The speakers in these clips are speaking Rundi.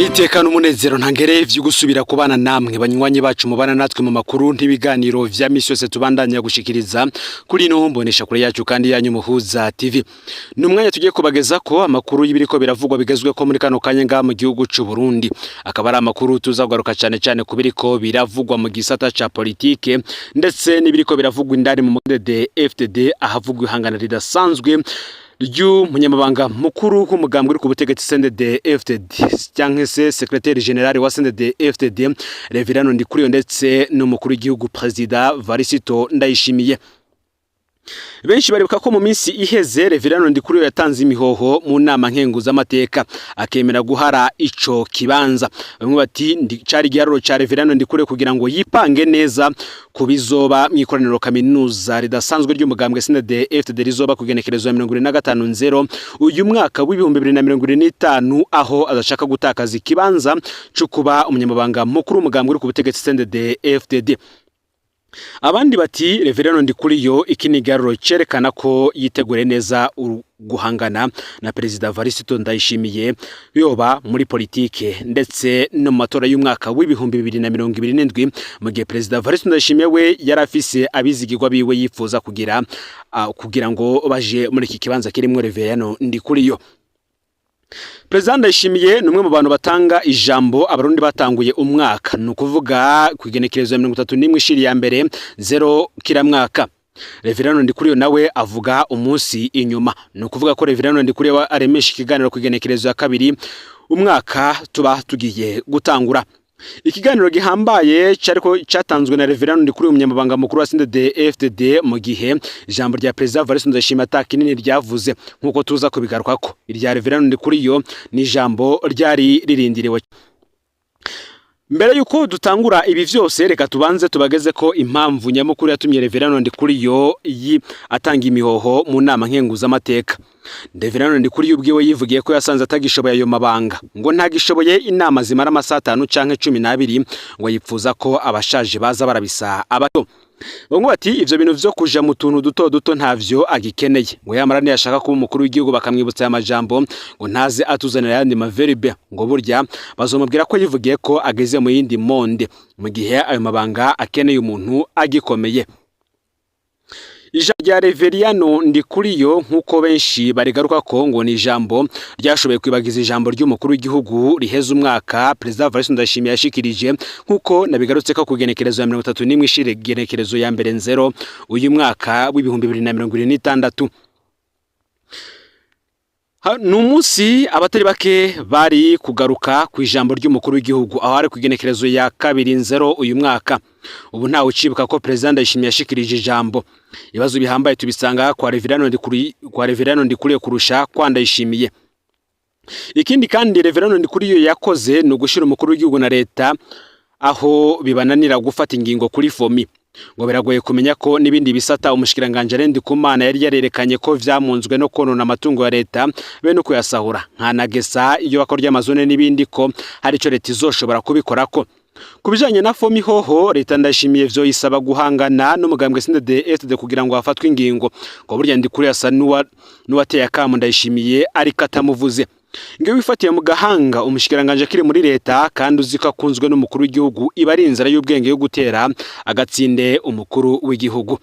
Niteka n'umunezero ntangere vyo gusubira kubana namwe, banywanyi bacu mubana natwe mu makuru n'ibiganiro vya misi yose tubandanya gushikiriza kuri ino mbonesha kure yacu kandi yanyu, Muhuza TV. Ni umwanya tugiye kubageza ko amakuru y'ibiriko biravugwa bigezwe ko muri kano kanya ngaha mu gihugu c'u Burundi, akaba ari amakuru tuzagaruka cyane cyane ku biriko biravugwa mu gisata ca politike ndetse n'ibiriko biravugwa indani mu CNDD FDD, ahavugwa ihangana ridasanzwe ry'umunyamabanga mukuru w'umugambwe uri ku butegetsi CNDD FDD, cyangwa se secrétaire général wa CNDD FDD, Reverien Ndikuriyo, ndetse n'umukuru w'igihugu, Perezida Varisito Ndayishimiye. Benshi baribuka ko mu minsi iheze Reverien Ndikuriyo yatanze imihoho mu nama nkenguzamateka, akemera guhara ico kibanza. Bamwe bati cari igiharuro ca Reverien Ndikuriyo kugira ngo yipange neza ku bizoba mu ikoraniro kaminuza ridasanzwe ry'umugambwe CNDD FDD rizoba ku igenekerezo ya 25/0 uyu mwaka w'2025, aho adashaka gutakaza ikibanza co kuba umunyamabanga mukuru w'umugambwe uri ku butegetsi CNDD FDD. Abandi bati Reverien Ndikuriyo iki ni igiharuro cerekana ko yitegure neza guhangana na Perezida Varisito Ndayishimiye, yoba muri politike ndetse no mu matora y'umwaka w'2027, mu gihe Perezida Varisito Ndayishimiye we yari afise abizigirwa biwe yifuza kugira ngo baje muri iki kibanza kirimwo Reverien Ndikuriyo. Perezida Ndayishimiye ni umwe mu bantu batanga ijambo Abarundi batanguye umwaka, ni ukuvuga ku igenekerezo ya 31 ishiri ya mbere 0 kiramwaka. Reverien Ndikuriyo nawe avuga umunsi inyuma, ni ukuvuga ko Reverien Ndikuriyo aremesha ikiganiro ku igenekerezo ya 2 umwaka tuba tugiye gutangura. Ikiganiro gihambaye cyariko cyatanzwe na Reverien Ndikuriyo, umunyamabanga mukuru wa CNDD FDD, mu gihe ijambo rya Perezida Evariste Ndayishimiye ata kinini ryavuze, nkuko tuza kubigarukako. Irya Reverien Ndikuriyo ni ijambo ryari ririndiriwe. Mbere yuko dutangura ibi vyose, reka tubanze tubageze ko impamvu nyamukuru yatumye Reverien Ndikuriyo yi atanga imihoho mu nama nkenguzamateka. Reverien Ndikuriyo ubwiwe yivugiye ko yasanze atagishoboye ayo mabanga, ngo ntagishoboye inama zimara amasaha 5 canke 12, ngo yipfuza ko abashaje baza barabisa abato. Bamwe bati ivyo bintu vyo kuja mu tuntu duto duto ntavyo agikeneye, ngo yamara ntiyashaka kuba umukuru w'igihugu bakamwibutsa aya majambo, ngo ntaze atuzanira ayandi maverbe, ngo burya bazomubwira ko yivugiye ko ageze mu yindi monde, mu gihe ayo mabanga akeneye umuntu agikomeye. Ijambo rya Reveriyano Ndikuriyo, nk'uko benshi barigaruka ko, ngo ni ijambo ryashoboye kwibagiza ijambo ry'umukuru w'igihugu riheza umwaka, Perezida Evariste Ndayishimiye yashikirije, nk'uko nabigarutse ko ku igenekerezo ya 31 ishire igenekerezo ya mbere 0 uyu mwaka w'2026. Ni umunsi abatari bake bari kugaruka ku ijambo ry'umukuru w'igihugu, aho ari ku igenekerezo ya 2/0 uyu mwaka. Ubu ntawe ucibuka ko Perezida Ndayishimiye yashikirije ijambo. Ibibazo bihambaye tubisanga kwa Reverien Ndikuriyo kurusha kwa Ndayishimiye. Ikindi kandi Reverien Ndikuriyo yakoze ni ugushira umukuru w'igihugu na leta aho bibananira gufata ingingo kuri FOMI. Ngo biragoye kumenya ko n'ibindi bisata umushikiranganje Alain Ndikumana yari yarerekanye ko vyamunzwe no konona amatungo ya leta be no kuyasahura, nka ANAGESSA, iyubakwa ry'amazone n'ibindi, ko hari ico leta izoshobora kubikorako. Ku bijanye na FOMI hoho, leta Ndayishimiye vyoyisaba guhangana n'umugambwe CNDD FDD kugira ngo hafatwe ingingo. Ngo burya Ndikuriyo asa n'uwateye akamo Ndayishimiye ariko atamuvuze. Ngo wifatiye mu gahanga umushikiranganje akiri muri leta kandi uzi ko akunzwe n'umukuru w'igihugu, iba ari inzira y'ubwenge yo gutera agatsinde umukuru w'igihugu,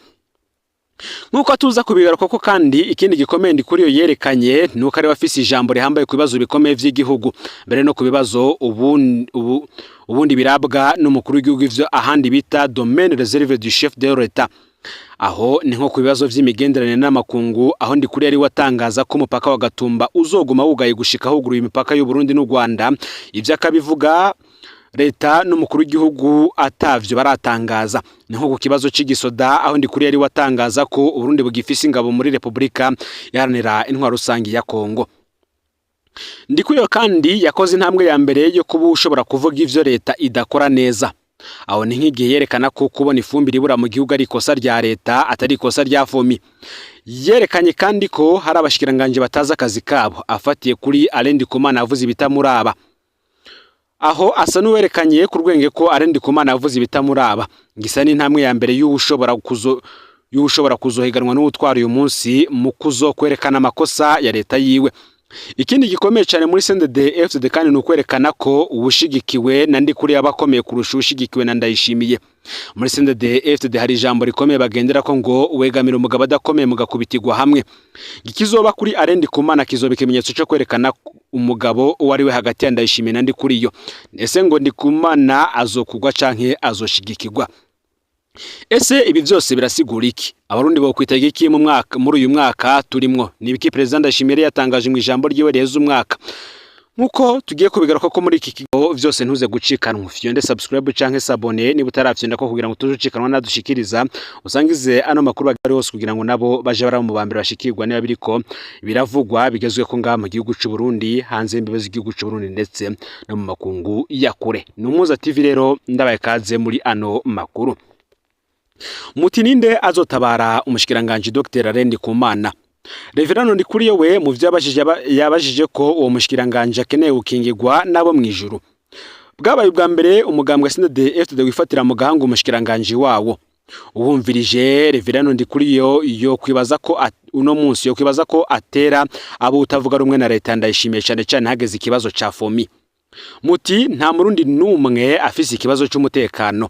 nk'uko tuza kubigaruka ko. Kandi ikindi gikomeye Ndikuriyo yerekanye ni uko ari we afise ijambo rihambaye ku bibazo bikomeye vy'igihugu, mbere no ku bibazo ubundi birabwa n'umukuru w'igihugu, ivyo ahandi bita domaine réservé du chef de l'État. Aho ni nko ku bibazo vy'imigenderanire n'amakungu, aho Ndikuriyo ari watangaza ko umupaka wa Gatumba uzoguma wugaye gushika huguruye imipaka y'u Burundi n'u Rwanda. Ivyo akabivuga leta n'umukuru w'igihugu atavyo baratangaza. Ni nko ku kibazo c'igisoda, aho Ndikuriyo ari watangaza ko Uburundi bugifise ingabo muri Repubulika Iharanira Intwaro Rusangi ya Kongo. Ndikuriyo kandi yakoze intambwe ya mbere yo kuba ushobora kuvuga ivyo leta idakora neza. Aho ni nk'igihe yerekana ko kubona ifumbire ibura mu gihugu ari ikosa rya leta, atari ikosa rya FOMI. Yerekanye kandi ko hari abashikiranganje batazi akazi kabo, afatiye kuri Alain Ndikumana yavuze ibitamuraba. Aho asa n'uwerekanye ku rwenge ko Alain Ndikumana yavuze ibitamuraba. Ngisa n'intambwe ya mbere y'ushobora kuzohiganwa n'uwutwara uyu munsi mu kuzo kwerekana amakosa ya leta yiwe. Ikindi gikomeye cyane muri CNDD FDD kandi ni ukwerekana ko uwushigikiwe na Ndikuriyo aba akomeye kurusha uwushigikiwe na Ndayishimiye. Muri CNDD FDD hari ijambo rikomeye bagendera ko ngo wegamira umugabo adakomeye mugakubitirwa hamwe. Ikizoba kuri Alain Ndikumana kizoba ikimenyetso cyo kwerekana umugabo uwo ari we hagati ya Ndayishimiye na Ndikuriyo. Ese ngo Ndikumana azokugwa canke azoshigikirwa? Ese ibi byose birasigura iki? Abarundi bo kwitega iki mu mwaka, muri uyu mwaka turimwo? Ni ibiki President Ndayishimiye yatangaje mu ijambo ryiwe riheza umwaka? Nkuko tugiye kubigaruka ko muri iki kigo vyose, ntuze gucikanwa. Fyonde subscribe canke s'abonner niba utarafyonda ko, kugira ngo tuje ucikanwa nadushikiriza. Usangize ano makuru bagari hose kugira ngo nabo baje bara mu bambere bashikirwa niba biriko biravugwa bigezwe ko ngaha mu gihugu c'u Burundi, hanze y'imbibe z'igihugu c'u Burundi, ndetse no mu makungu ya kure. Ni Umuza TV rero, ndabaye kaze muri ano makuru. Muti ninde azotabara umushikiranganje Dr. Alain Ndikumana? Reverano Ndikuriyo we mu vyo yabajije, yabajije ko uwo mushikiranganje akeneye gukingirwa nabo mw'ijuru. Bwabaye ubwa mbere umugambwe CNDD FDD wifatira mu gahanga umushikiranganje wawo. Ubumvirije Reverano Ndikuriyo yo kwibaza ko uno munsi yo kwibaza ko atera abo utavuga rumwe na leta Ndayishimiye, cyane cyane hageze ikibazo ca FOMI. Muti nta murundi numwe afise ikibazo c'umutekano.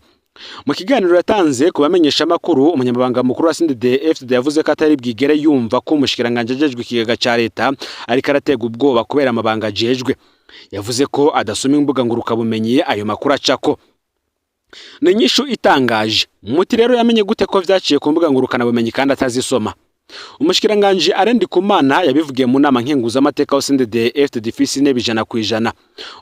Mu kiganiro yatanze ku bamenyesha makuru, umunyamabanga mukuru wa CNDD FDD yavuze ko atari bwigere yumva ko umushikiranganje ajejwe ikigega ca leta ariko aratega ubwoba kubera amabanga ajejwe. Yavuze ko adasoma imbuga ngurukabumenyi ayo makuru acako. Ni inyishu itangaje. Muti rero yamenye gute ko vyaciye ku mbuga ngurukanabumenyi kandi atazisoma? Umushikiranganje Alain Ndikumana yabivugiye mu nama nkenguzamateka wa CNDD FDD ifise intebe 100%.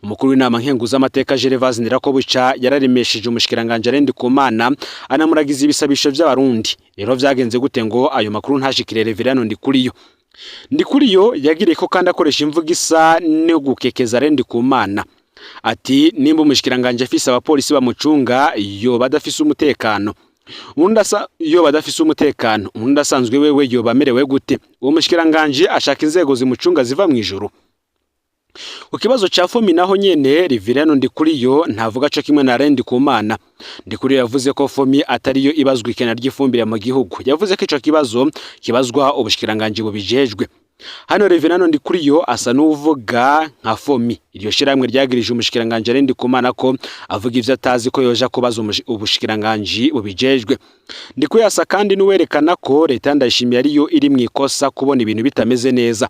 Umukuru w'inama nkenguzamateka Gervase Ndirakobuca yararemesheje umushikiranganje Alain Ndikumana, anamuragiza ibisabisho vy'Abarundi. Rero vyagenze gute ngo ayo makuru ntashikire Reverano Ndikuriyo? Ndikuriyo yagiriye ko kandi akoresha imvugo isa no gukekeza Alain Ndikumana, ati nimba umushikiranganje afise abapolisi bamucunga yoba adafise umutekano, undi asa yoba adafise umutekano, undi asanzwe wewe yoba amerewe gute? Uwo mushikiranganje ashaka inzego zimucunga ziva mu ijuru? Ku kibazo ca FOMI naho nyene, Reverano Ndikuriyo ntavuga co kimwe na Alain Ndikumana. Ndikuriyo yavuze ko FOMI atariyo ibazwa ikena ry'ifumbire mu gihugu. Yavuze ko ico kibazo kibazwa ubushikiranganje bubijejwe. Hano Reverano Ndikuriyo asa n'uvuga nka FOMI. Iryo shirahamwe ryagirije umushikiranganje Alain Ndikumana ko avuga ivyo atazi, ko yoja kubaza ubushikiranganji bubijejwe. Ndikuriyo asa kandi n'uwerekana ko leta Ndayishimiye ariyo iri mu ikosa kubona ibintu bitameze neza.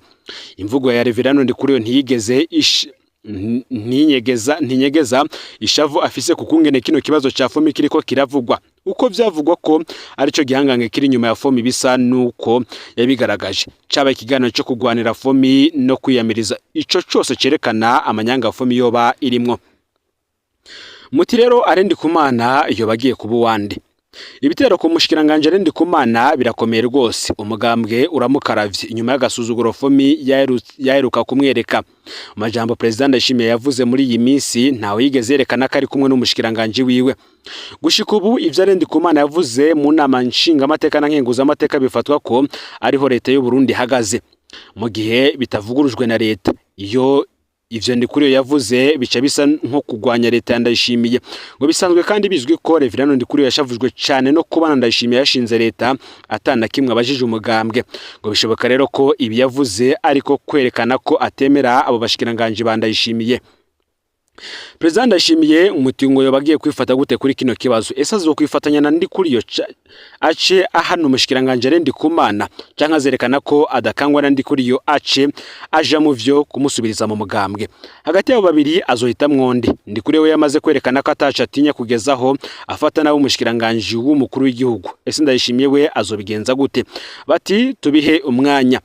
Imvugo ya Reverano Ndikuriyo ntiyigeze ntinyegeza ishavu afise ku kungene kino kibazo ca FOMI kiriko kiravugwa. Uko vyavugwa ko arico gihangange kiri inyuma ya FOMI, bisa nuko yabigaragaje. Cabaye ikiganiro co kugwanira FOMI no kwiyamiriza ico cose cerekana amanyanga FOMI yoba irimwo. Muti rero Alain Ndikumana yoba agiye kuba uwande? Ibitero ku mushikiranganje Alain Ndikumana birakomeye rwose. Umugambwe uramukaravye inyuma y'agasuzuguro FOMI yaheruka kumwereka. Amajambo President Ndayishimiye yavuze muri iyi minsi, ntawe yigeze yerekana ko ari kumwe n'umushikiranganje wiwe. Gushika ubu ivyo Alain Ndikumana yavuze mu nama nshingamateka na nkenguzamateka bifatwa ko ariho leta y'u Burundi ihagaze, mu gihe bitavugurujwe na leta. Iyo ivyo Ndikuriyo yavuze bica bisa nko kugwanya leta ya Ndayishimiye. Ngo bisanzwe kandi bizwi ko Reverend Ndikuriyo yashavujwe cane no kubana Ndayishimiye yashinze leta atana kimwe abajije umugambwe. Ngo bishoboka rero ko ibi yavuze ariko kwerekana ko atemera abo bashikiranganje ba Ndayishimiye. President Ndayishimiye umutingo yoba agiye kwifata gute kuri kino kibazo? Ese azokwifatanya na Ndikuriyo ace ahana umushikiranganje Alain Ndikumana, canke azerekana ko adakangwa na Ndikuriyo ace aja mu vyo kumusubiriza mu mugambwe? Hagati y'abo babiri azohitamwo nde? Ndikuriyo we yamaze kwerekana ko ataco atinya kugezaho afata nawe umushikiranganje w'umukuru w'igihugu. Ese Ndayishimiye we azobigenza gute? Bati tubihe umwanya.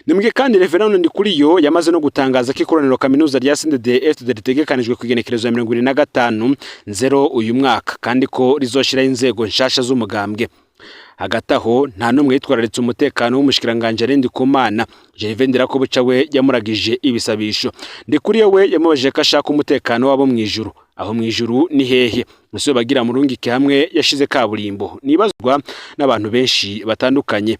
Nimbwe kandi Reverend Ndikuriyo yamaze no gutangaza ko ikoraniro kaminuza rya CNDD-FDD ritegekanijwe ku igenekerezo ya 25/0 uyu mwaka, kandi ko rizoshiraho inzego nshasha z'umugambwe. Hagati aho nta n'umwe yitwararitse umutekano w'umushikiranganje Alain Ndikumana. Gervais Ndirakobuca we yamuragije ibisabisho. Ndikuriyo we yamubajije ko ashaka umutekano wabo mw'ijuru. Aho mw'ijuru ni hehe? Ese bagira murungike hamwe yashize kaburimbo? Nibazwa n'abantu benshi batandukanye.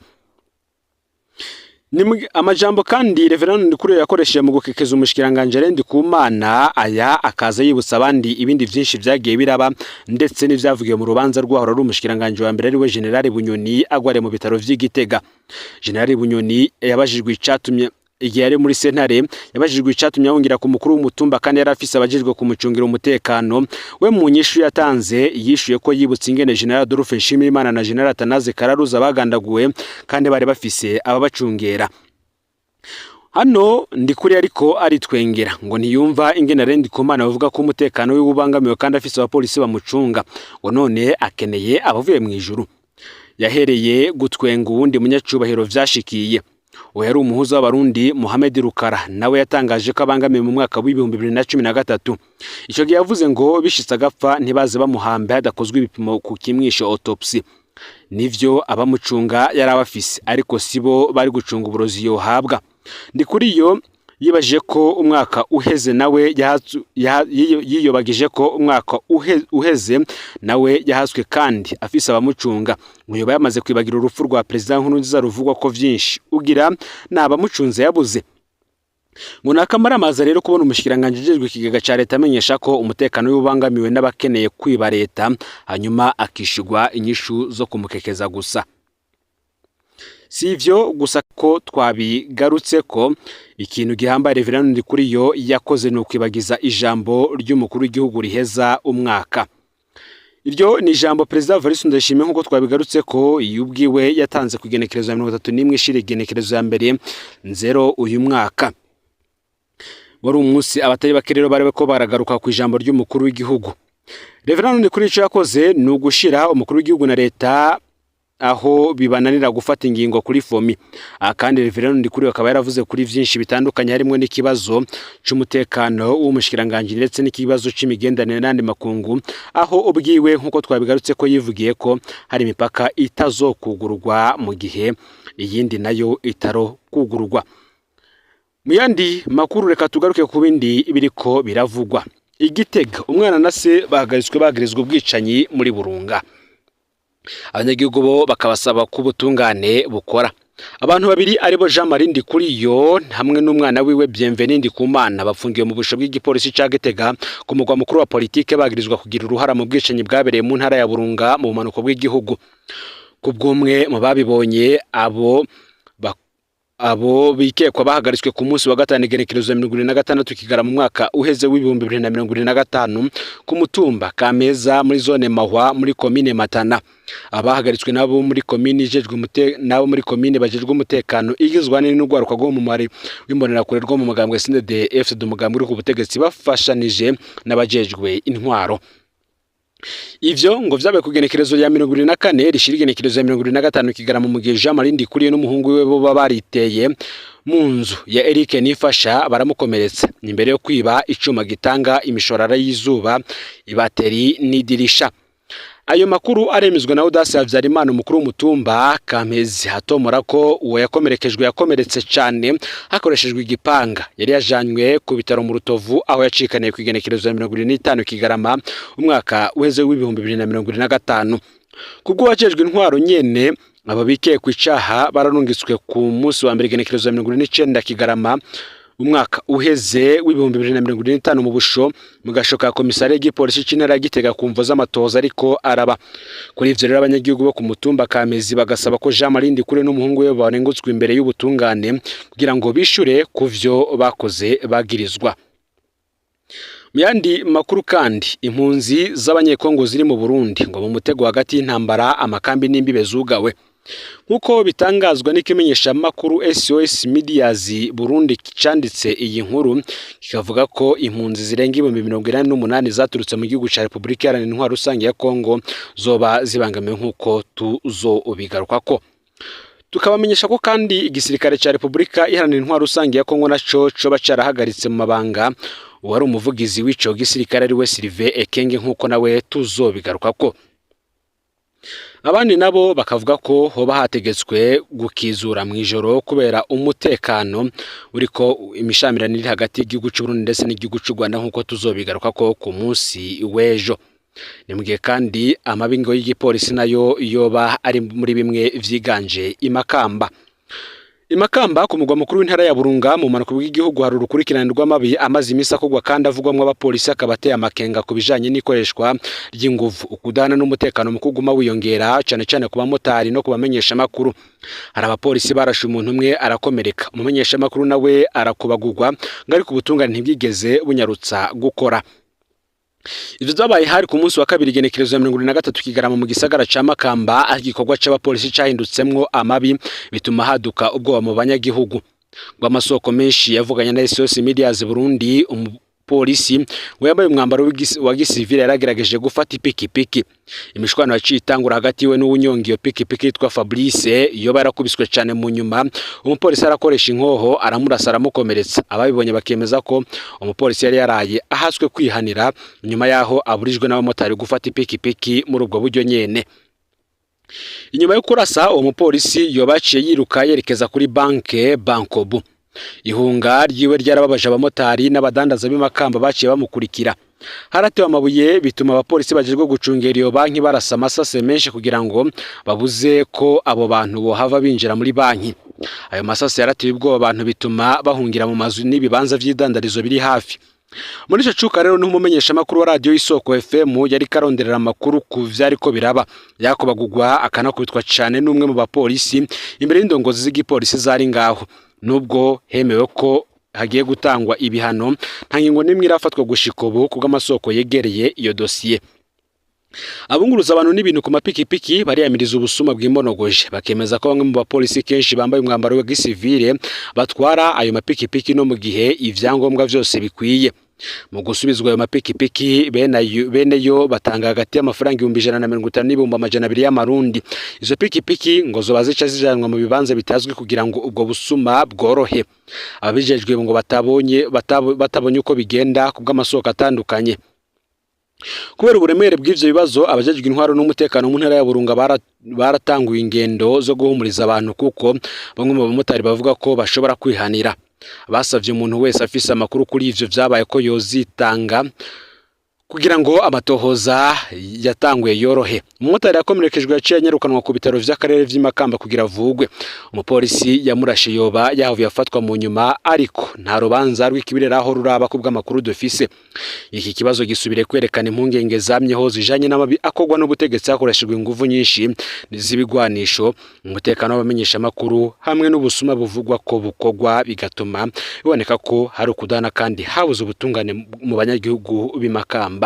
Amajambo kandi Reverend Ndikuriyo yakoresheje mu gukekeza umushikiranganje Alain Ndikumana, aya akaza yibutsa abandi ibindi vyinshi vyagiye biraba, ndetse n'ivyavugiwe mu rubanza rwahora ari umushikiranganje wa mbere, ari we General Bunyoni, agware mu bitaro vy'i Gitega. General Bunyoni yabajijwe icatumye Igihe yari muri sentare yabajijwe icatumye ahungira ku mukuru w'umutumba kandi yari afise abajejwe kumucungira umutekano. We mu nyishu yatanze yishuye ko yibutse ingene General Adolphe Nshimirimana na General Atanaze Kararuza bagandaguwe kandi bari bafise ababacungera. Hano Ndikuri ariko aritwengera ngo ntiyumva ingene Alain Ndikumana bavuga ko umutekano wiwe ubangamiwe kandi afise abapolisi bamucunga, ngo none akeneye abavuye mu ijuru. Yahereye gutwenga uwundi munyacubahiro vyashikiye. Uwo yari umuhuza w'Abarundi Mohamed Rukara, nawe yatangaje ko abangamiwe mu mwaka w'2013. Ico gihe yavuze ngo bishitse agapfa ntibaze bamuhambe hadakozwe ibipimo ku kimwishe, autopsy. Nivyo, abamucunga yari abafise, ariko sibo bari gucunga uburozi yohabwa. Ndikuriyo yibajije ko umwaka uheze nawe yiyobagije ko umwaka uheze nawe yahaswe kandi afise abamucunga. Ngo yoba yamaze kwibagira urupfu rwa Perezida Nkurunziza ruvugwa ko vyinshi, ugira ni abamucunze yabuze. Ngo nakamaramaza rero kubona umushikiranganji ujejwe ikigega ca leta amenyesha ko umutekano wiwe ubangamiwe n'abakeneye kwiba leta, hanyuma akishurwa inyishu zo kumukekeza gusa. Si ivyo gusa ko twabigarutse ko ikintu gihambaye Reverend Ndikuriyo yakoze ni ukwibagiza ijambo ry'umukuru w'igihugu riheza umwaka. Iryo ni ijambo Perezida Evariste Ndayishimiye, nk'uko twabigarutse ko ubwiwe yatanze ku igenekerezo ya 31 ishira igenekerezo ya 1 Nzero uyu mwaka. Wari umunsi abatari bake rero bari ko baragaruka ku ijambo ry'umukuru w'igihugu. Reverend Ndikuriyo ico yakoze ni ugushira umukuru w'igihugu na leta aho bibananira gufata ingingo kuri FOMI. Aha kandi Reverend Ndikuriyo akaba yaravuze kuri vyinshi bitandukanye, harimo n'ikibazo c'umutekano w'umushikiranganji ndetse n'ikibazo c'imigenderanire n'andi makungu, aho ubwiwe nk'uko twabigarutse ko yivugiye ko hari imipaka itazokugurwa mu gihe iyindi nayo itaro kugurwa. Mu yandi makuru, reka tugaruke ku bindi biriko biravugwa. Igitega, umwana na se bahagaritswe bagirizwa ubwicanyi muri Burunga. Abanyagihugu bo bakabasaba ko ubutungane bukora. Abantu babiri aribo Jean Marie Ndikuriyo hamwe n'umwana wiwe Bienvenu Ndikumana bafungiwe mu busho bw'igipolisi ca Gitega ku mugwa mukuru wa politike, bagirizwa kugira uruhara mu bwicanyi bwabereye mu ntara ya Burunga mu bumanuko bw'igihugu. Ku bw'umwe mu babibonye, abo bikekwa bahagaritswe ku munsi wa gatanu, igenekerezo ya 76 Kigarama mu mwaka uheze w'2025, ku mutumba Kameza muri zone Mahwa muri komine Matana. Abahagaritswe nabo muri komine ijejwe nabo muri komine bajejwe umutekano, igizwe ahanini n'urwaruka rwo mu mari w'imbonerakure rwo mu mugambwe CNDD FDD, umugambwe uri ku butegetsi, bafashanije n'abajejwe intwaro. Ivyo ngo vyabaye ku igenekerezo rya 24 rishira igenekerezo ya 75 Kigarama, mu gihe Jean Marie Ndikuriye n'umuhungu wiwe bo bariteye mu nzu ya Eric Nifasha baramukomeretsa, imbere yo kwiba icuma gitanga imishorara y'izuba, ibateri n'idirisha. Ayo makuru aremezwa na Audace Habyarimana, umukuru w'umutumba Kamezi, atomora ko uwo yakomerekejwe yakomeretse cane hakoreshejwe igipanga. Yari yajanywe ku bitaro mu Rutovu, aho yacikaniye ku igenekerezo ya 75 Kigarama umwaka uheze w'2025. Kubwo wajejwe intwaro nyene, abo bikekwa icaha bararungitswe ku munsi wa mbere, igenekerezo ya 49 Kigarama umwaka uheze w'2025, mu busho mu gasho ka komisariya y'igipolisi c'intara ya Gitega ku mvo z'amatoza ariko araba. Kuri ivyo rero, abanyagihugu bo ku mutumba Kamezi bagasaba ko Jean Marie Ndikure n'umuhungu we barengutswe imbere y'ubutungane kugira ngo bishure ku vyo bakoze bagirizwa. Mu yandi makuru kandi, impunzi z'Abanyekongo ziri mu Burundi ngo mu mutego hagati y'intambara, amakambi n'imbibe zugawe. Nk'uko bitangazwa n'ikimenyeshamakuru SOS Medias Burundi canditse iyi nkuru, kikavuga ko impunzi zirenga 88,000 zaturutse mu gihugu ca Repubulika Iharanira Intwaro Rusange ya Kongo zoba zibangamiwe, nk'uko tuzobigarukako. Tukabamenyesha ko kandi igisirikare ca Repubulika Iharanira Intwaro Rusange ya Kongo naco coba carahagaritse mu mabanga uwari umuvugizi w'ico gisirikare, ari we Sylvain Ekenge, nk'uko nawe tuzobigarukako. Abandi nabo bakavuga ko hoba hategetswe gukizura mu ijoro kubera umutekano uriko imishamirano iri hagati y'igihugu c'u Burundi ndetse n'igihugu c'u Rwanda, nk'uko tuzobigarukako ku munsi w'ejo. Ni mu gihe kandi amabingo y'igipolisi nayo yoba ari muri bimwe vyiganje imakamba. Imakamba, ku mugwa mukuru w'intara ya Burunga mu bumanuko bw'igihugu, hari urukurikirane rw'amabi amaze imisi akorwa kandi avugwamwo abapolisi, akaba ateye amakenga ku bijanye n'ikoreshwa ry'inguvu, ukudahana n'umutekano mu kuguma wiyongera, cane cane ku bamotari no ku bamenyeshamakuru. Hari abapolisi barashe umuntu umwe arakomereka, umumenyeshamakuru nawe arakubagurwa, ngo ariko ubutungane ntibwigeze bunyarutsa gukora. Ivyo vyabaye hari ku munsi wa kabiri, igenekerezo ya 73 Kigarama, mu gisagara ca Makamba, aho igikorwa c'abapolisi cahindutsemwo amabi, bituma haduka ubwoba mu banyagihugu. Ngo amasoko menshi yavuganye na SOS Medias Burundi, umupolisi ngo yambaye umwambaro wa gisivile yaragerageje gufata ipikipiki. Imishwano yaciye itangura hagati yiwe n'uwunyonga iyo pikipiki yitwa Fabrice, yoba yarakubiswe cane. Mu nyuma umupolisi arakoresha inkoho, aramurasa, aramukomeretsa. Ababibonye bakemeza ko umupolisi yari yaraye ahatswe kwihanira nyuma yaho aburijwe n'abamotari gufata ipikipiki muri ubwo buryo nyene. Inyuma yo kurasa uwo mupolisi, yoba yaciye yiruka yerekeza kuri banke Bankobu. Ihunga ryiwe ryarababaje abamotari n'abadandaza b'imakamba baciye bamukurikira. Haratewe amabuye, bituma abapolisi bajejwe gucungera iyo banki barasa amasase menshi kugira ngo babuze ko abo bantu bohava binjira muri banki. Ayo masase yarateye ubwoba abantu, bituma bahungira mu mazu n'ibibanza vy'idandarizo biri hafi. Muri ico cuka rero, niho umumenyeshamakuru wa radiyo Isoko FM yariko aronderera amakuru ku vyariko biraba yakobagurwa, akanakubitwa cane n'umwe mu bapolisi imbere y'indongozi z'igipolisi zari ngaho. Nubwo hemewe ko hagiye gutangwa ibihano, nta ngingo n'imwe irafatwa gushika ubu kubw'amasoko yegereye iyo dosiye. Abunguruza abantu n'ibintu ku mapikipiki bariyamiriza ubusuma bwimonogoje, bakemeza ko bamwe mu bapolisi kenshi bambaye umwambaro wa gisivile batwara ayo mapikipiki no mu gihe ivyangombwa vyose bikwiye. Mu gusubizwa ayo mapikipiki, bene yo batanga hagati y'amafaranga 150,000 n'ibihumbi 200 y'amarundi. Izo pikipiki ngo zoba zica zijanwa mu bibanza bitazwi kugira ngo ubwo busuma bworohe. Ababijejwe ngo batabonye uko bigenda kubw'amasoko atandukanye. Kubera uburemere bw'ivyo bibazo, abajejwe intwaro n'umutekano mu ntara ya Burunga baratanguye ingendo zo guhumuriza abantu, kuko bamwe mu bamotari bavuga ko bashobora kwihanira. Basavye umuntu wese afise amakuru kuri ivyo vyabaye ko yozitanga kugira ngo amatohoza yatanguye yorohe. Umumotari yakomerekejwe yaciye anyarukanwa ku bitaro vy'akarere vy'i Makamba kugira avugwe. Umupolisi yamurashe yoba yahavuye afatwa mu nyuma, ariko nta rubanza rw'ikibireraho ruraba kubw'amakuru dufise. Iki kibazo gisubire kwerekana impungenge zamyeho zijanye n'amabi akorwa n'ubutegetsi hakoreshejwe inguvu nyinshi z'ibigwanisho, umutekano w'abamenyeshamakuru hamwe n'ubusuma buvugwa ko bukorwa, bigatuma biboneka ko hari ukudana kandi habuze ubutungane mu banyagihugu b'i Makamba.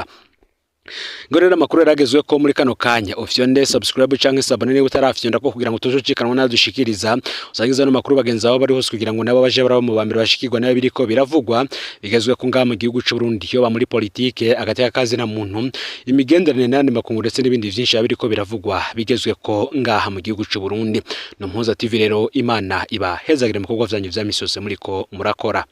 Ngo rero amakuru yaragezwe ko muri kano kanya, ufyonde subscribe canke s'abonner niba utarafyonda ko, kugira ngo tuzocikanwa nadushikiriza. Usangiza no makuru bagenzi babo bari hose, kugira ngo nabo baje baraba mu bambere bashikirwa nayo biriko biravugwa bigezwe ko ngaha mu gihugu c'u Burundi, yoba muri politike, agateka kazi na muntu, imigenderanire n'ayandi makungu, ndetse n'ibindi vyinshi biba biriko biravugwa bigezwe ko ngaha mu gihugu c'u Burundi. No Mpuza TV rero, Imana ibahezagire mu bikorwa vyanyu vya misi yose muriko murakora.